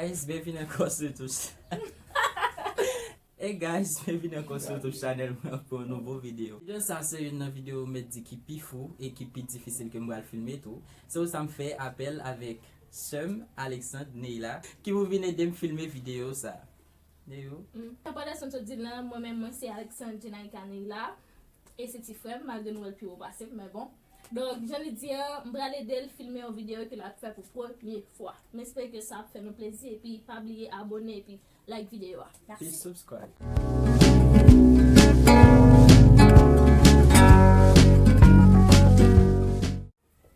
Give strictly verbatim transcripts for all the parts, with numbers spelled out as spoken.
Guys, byenvini ankò sou YouTube. Hey guys, byenvini ankò sou YouTube channel mwen pou yon nouvo videyo. Videyo sa se youn nan videyo m mèt di ki pi fou e ki pi difisil ke m pral filme tou. Se pou sa m fè apèl avèk sè m, Alexandre Neila, ki pou vin ede m filme videyo sa. Neyo. Mm. Tanpò lè sòt di nan, mwen menm mwen se Alexandre Jenaïca Neila. E se ti frè m, malgre nou wè l pi wo pase m, men bon. Donk, jan li di an, m pral ede l filme yon videyo ke l ap fè pou premye fwa. M espere ke sa ap fè nou plezi, epi pa bliye abòne epi like videyo a. Mèsi. Epi subscribe.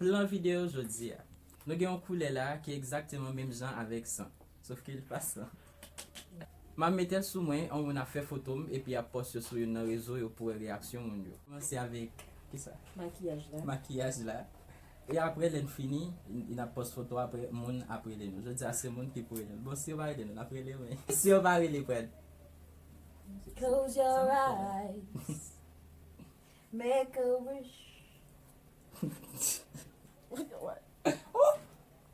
Plan videyo jodi a. Nou gen yon koulè la ki egzakteman menm jan avèk san. Sof ke li pa san. M ap mete l sou mwen, yon moun ap fè foto m epi ap pòs yo sou youn nan rezo yo pou wè reyaksyon moun yo. Kòmanse avèk, kisa? Makiyaj la. Makiyaj la. E apre, lè n fini, n ap pòs foto apre, moun ap rele nou. Jodi a, se moun ki pou rele nou. Bon, si yo pa rele nou, n ap rele yo, men si yo pa rele, Brad. Close your eyes. Make a wish. Oh!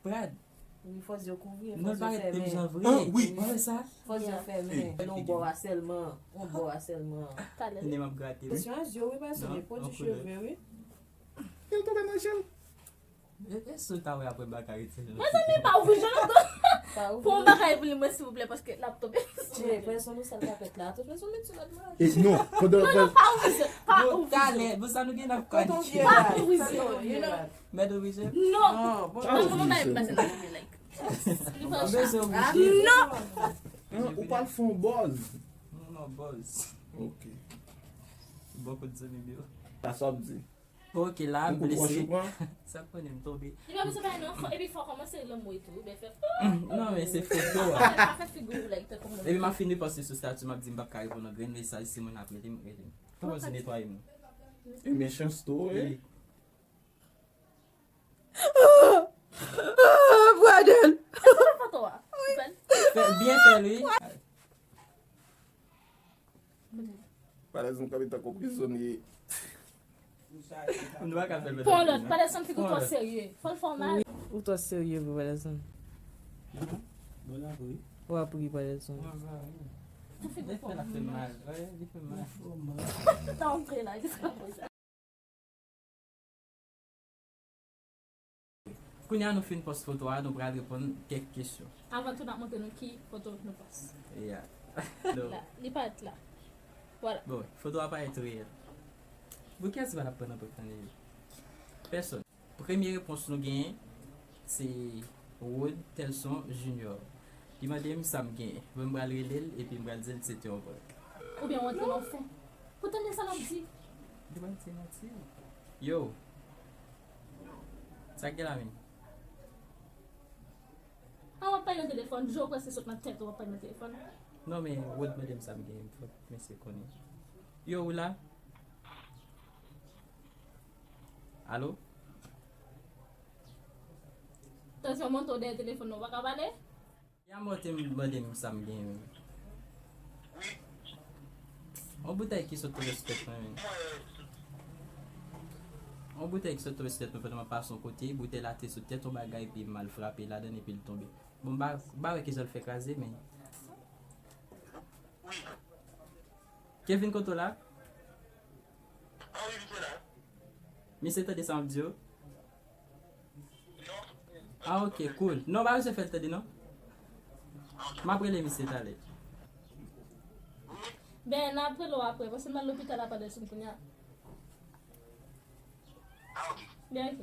Brad. Wi, fò zye w kouvri, fò zye w fèmen. Non, l parèt menm jan vre. Ah, wi. Ou wè sa? Fò zye w fèmen. Yon bò a sèlman. Yon bò a sèlman. Talè. Nen m ap grate, wi. Kesyon a zye w, wi, paske li pwodui cheve, wi. Yo tonbe nan je l. E, e si w ta wè apre m pa ka retire l. Mezanmi, pa ouvri je l ankò. Pa ouvri. Pou yon bagay pou li, mwen, silvouplè, paske l ap tonbe. Tire, pran sou nou, sa l ka fèt la. Tout pran sou nou, ti lòt mwen. E non, pandan, non, non, pa ouvri je l. Pa ouvri je l. Talè, bon, sa nou gen n ap pa ouvri je l. Pa ouvri je l, you know. Mèt ouvri je l? Non. Non, bon, pa ouvri je l. Li pa bezwen ouvri je l. Non. Ou pral fè yon buzz. Non, non, buzz. Ok. Bon kout zanmi m yo. Sa sa ap di? Bon, ok, la, m blese. Sa konnen m tonbe. Li pa bezwen bay non, fò, epi fò kòmanse lanmou etou, oubyen fè. Non, men se foto a. Pa fè figi w like tankou moun. Epi m ap fin reposte sou stati, m ap di m p ap ka reponn yon grenn mesaj, si moun ap rele m, rele m. Tanpri netwaye m. E mechans tou, wi. Brother. Fè, byen fè l, wi. Palèzanm kanpe tankou prizonye. Nou pa ka fè l. Pon lòt, Palèzanm figi w twò serye. Fò l fè w mal. Ou twò serye vre, Palèzanm. Bon, l ap ri. W ap ri, Palèzanm. Li fè l ap fè mal. Wi, li fè mal. Ta antre la, jis apre sa. Kounye a nou fin pòs foto a, nou pral reponn kèk kesyon. Avan tou, n ap montre nou ki foto nou pòs. Yeah. La, li parèt la. Vwala. Bon, foto a parèt reyèl. Bon, kiyès ki pral ap pran nan prank lan yo? Pèsòn. Premye repons nou genyen, se Rod Telson Junior. Li mande m sa m genyen. Bon, m pral rele l epi m pral di l se te yon prank. Oubyen w antre nan fon. Pou tande sa l ap di. Li pral di manti. Yo. Sa k gen la menm? A, w ap pale nan telefòn, je w prèske sot nan tèt ou, w ap pale nan telefòn. Non, men Rod mande m sa m genyen, fòk mesye konnen. Yo, ou la? Alo? Tansyon monte w dèyè telefòn nan, ou pa ka pale? Yamò te mande m sa m genyen menm. Yon boutèy ki sot tonbe sou tèt mwen menm. Yon boutèy ki sot tonbe sou tèt mwen pandan m ap pase yon kote, boutèy la te sou tèt yon bagay epi m al frape ladann epi l tonbe. Bon, m pa, m pa wè kijan l fè kraze, men. Kevin, kote w la? Misye tande sa m ap di yo? Ah, ok, cool. Non, pa bezwen fè l tande, non. M ap rele misye talè. Ben, n ap rele w apre, paske m al lopital a Palèzanm kounye a. Ben, ok.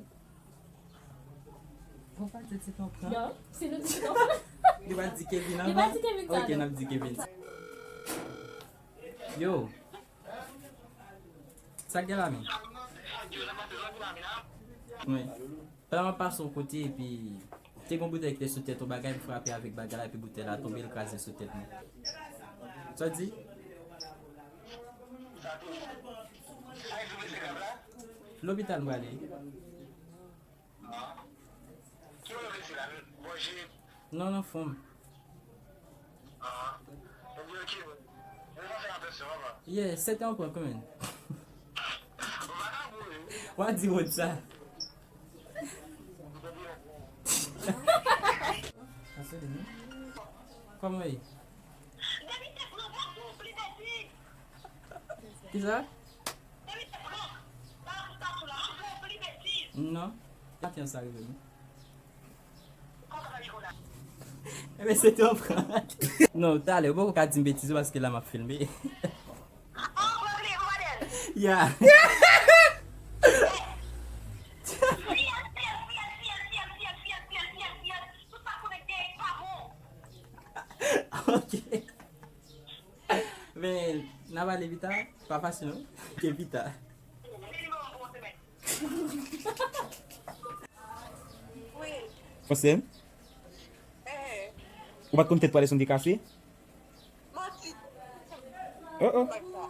Bon, pa di se ton prank. Non, si nou di se ton prank. Li pa di Kevin avan? Li pa di Kevin sa, non. Ok, n ap di Kevin. Yo. Sa k gen la menm? Wi. Pandan m ap pase yon kote, epi te gen yon boutèy ki te sou tèt yon bagay, m frape avèk bagay la, epi boutèy la tonbe, l kraze sou tèt mwen. Sa w di? Lopital m prale. Non, non, fon m. Yeah, se te yon prank, man. W a di Rod sa. Ase de nou. Kòman ye? Kisa? Non. Maten an sa rive m. Enben, se te yon prank. Non, talè, ou poko ka di m betiz yo paske la m ap filme. Ya. Ok. Men, n ap ale pita, pa fasil non. Ke pita. Wi. Fransè? Eh. Ou pa t konn tèt pale son te kase? Manti. Oh, oh.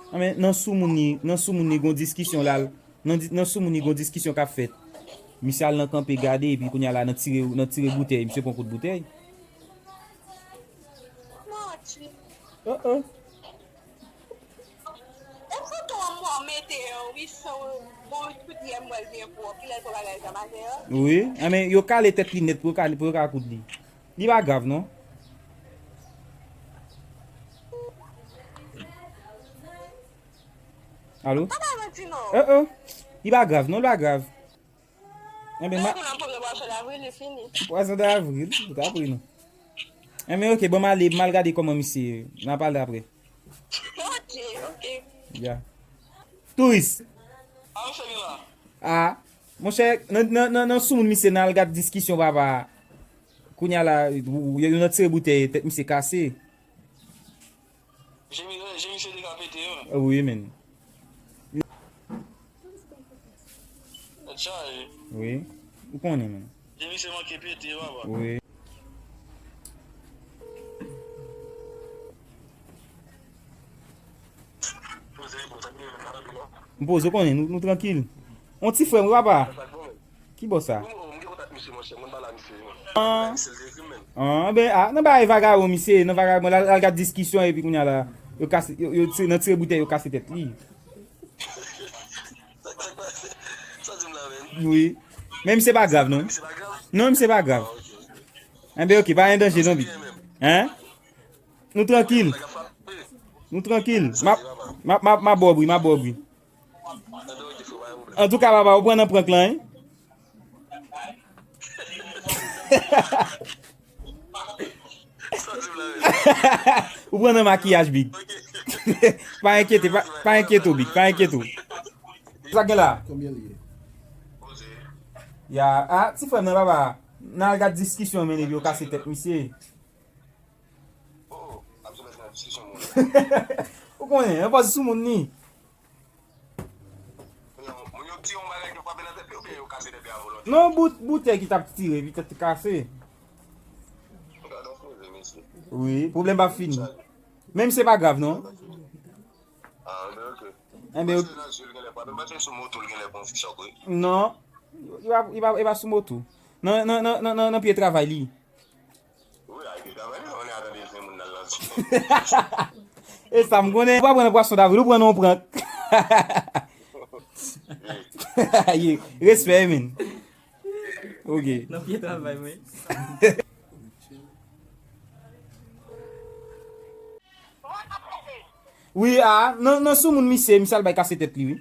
Ah, men nan soumoun ni, nan soumoun ni gon diskisyon la, nan, di- nan soumoun ni gon diskisyon k ap fèt. Misye al nan kanpe gade, epi kounye a la, nan tire, nan tire boutèy, misye pran kout boutèy. Manti. Oh, oh. E foto an mwen mete an wi, san bon, tout yè m wè l gen pou kilè l fè bagay sa maten an. Wi, a men yo kale tèt li nèt pou yo ka, pou yo ka koud li. Li pa grav non. Alo? Pa bay manti non. Oh, oh. Li pa grav non, li pa grav. Enben, ma- Moun ap pran pwason davril, li fini. Pwason davril, ou ta pri non. Enben, ok, bon, m ale, m al gade kòman misye ye. N a pale apre. Ok, ok. Ya. Touris. Ah, misye gen la. Ah, monchè, nan, nan, nan, nan soumoun misye nan al gade diskisyon papa. Kounye a la, yo, yo nan tire boutèy, tèt misye kase. Jemi, jemi se dekapete yo. Wi, men. Tèt chaje. Wi. Ou konnen, men. Jemi se manke pete, papa. Wi. M poze, ou konnen, nou, nou trankil. On ti frè m, wi, papa. Ki bò sa? An, an, ben, a, nan bagay vagabon misye, nan vagabon, l al, al gad diskisyon epi kounye a la, yo kase, yo, yo tire, nan tire boutèy, yo kase tèt li. Wi. Men misye pa grav, non. Non, misye pa grav. Enben, ok, pa gen danje, non, Big. Hein? Nou trankil. Nou trankil. Ma, ma, ma, ma bò bri, ma bò bri. Antouka, papa, ou pran nan prank lan, wi. Ou pran nan makiyaj, Big. Pa enkyete, pa, pa enkyete w, Big, pa enkyete w. Sa gen la? Konbyen li ye? Ya, a, ti frè m nan, papa. Nan al gad diskisyon, men, epi yo kase tèt misye. Oh, ap sou nan diskisyon moun. Ou konnen, anfòs sou moun ni. Moun yo di yon bagay, yo frape nan tèt li oubyen yo kase tèt li a volonte? Non, bout, boutèy ki t ap tire, epi tèt li kase. Gade yon koze, mesye. Wi, pwoblèm pa fini. Men misye pa grav, non. Ah, ben, ok. Enben, ok. Paske nan zye l genlè pa, menm paske sou moto l genlè pran fi chòk, wi. Non, li pa, li pa, li pa sou moto. Nan, nan, nan, nan, nan, nan pye travay li. Wi, a, li travay, li konnen a tande zen moun nan lanse. E sa m konnen. Ou pa pran nan pwason davril, ou pran nan yon prank. Ye, respè, men. Ok. Nan pye travay, mwen. Wi, a, nan, nan sou moun misye, misye al bay kase tèt li, wi.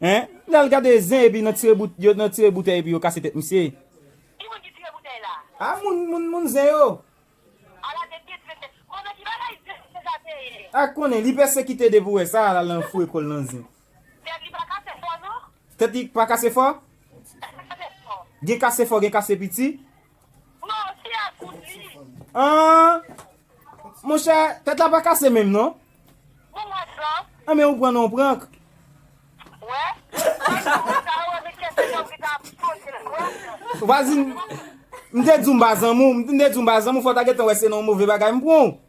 Hein? L al gade zen epi nan tire bout, yo nan tire boutèy epi yo kase tèt misye. Ki moun ki tire boutèy la? A, moun, moun, moun zen yo. Ala de tèt, tèt, tèt. Konnen ki bagay zen se sa te ye? A, konnen, li pèsekite depi w wè sa, l al nan foure kò l nan zen. Tèt li pa kase fò, non? Tèt li pa kase fò? Kase fò. Gen kase fò, gen kase piti? Non, se a kout li. An! Monchè, tèt la pa kase menm, non? Bon, mwen, sa. An, men ou pran nan yon prank. Wè? Sa, wè, men kèsyon ki ta poze, wè. Vwazin, m te di w m pa zanmi w, m te di w m pa zanmi w, fò w ta gentan wè se nan yon move bagay m pran w.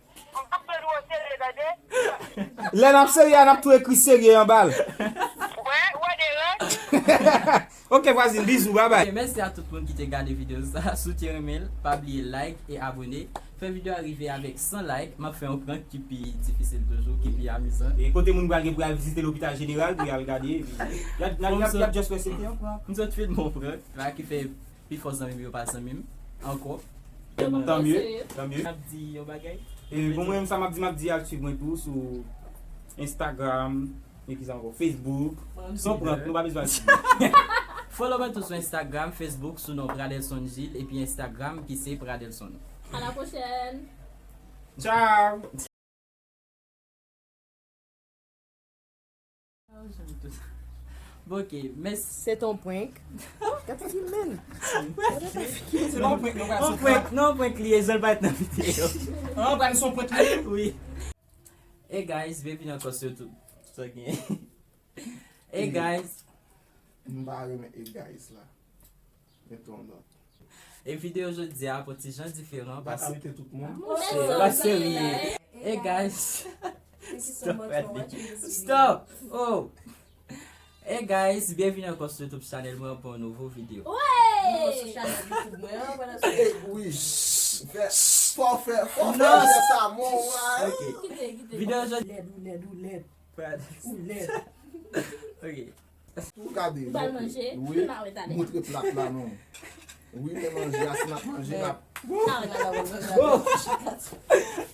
Lè n ap serye a, n ap tou ekri serye anba l. Wè, wè de règ. Ok, vwazin, bizou, babay. Ok, mèsi a tout moun ki te gade videyo sa. Si w te renmen l, pa bliye like e abone. Fè videyo a rive avèk san like, m ap fè yon prank ki pi difisil toujou, ki pi amizan. E kote moun pral gen pou y al vizite lopital jeneral, pou y al gade, epi y ap, y ap, y ap just wè se te yon prank. M sot filme yon prank la ki fè pifò zanmi m yo pa zanmi m ankò. Tan mye, tan mye. Ap di yon bagay. E bon, mwen menm sa m ap di, m ap di al swiv mwen tou sou Instagram, e ki sa ankò, Facebook. Se yon prank, nou pa bezwen al swiv. Follow mwen tou sou Instagram, Facebook sou non Pradelson Gilles, epi Instagram ki se Pradelson. À la prochaine. Ciao. Bon, ok, men Se ton prank. Gade ti men. Se pa yon prank, non, yon prank, non, yon prank li ye, zòl pa t nan videyo. An, pral son prank li. Wi. Hey guys, byenvini ankò sou YouTube. Sa gen. Hey guys, M pa renmen hey guys la. Men ton lòt. E videyo jodi a pou ti jan diferan. Pa salite tout moun. Monchè, pa serye. Hey guys. Stop. Stop. Oh. Hey guys, byenvini ankò sou YouTube channel mwen pou yon nouvo videyo. Hey! Eh, wi. Fè, fò fè, fò fè Non. Fè sa, mon wa. Ok. Kite, kite. Videyo jodi. Lèd, ou lèd, ou lèd, Pardon. ou lèd. Ok. Ou gade. Ou pral manje? Wi. M pa wè talè. Montre plat la non. Wi, men manje a, si n ap manje, n ap. Ah, wè, la, la, wè, la, la. Bon.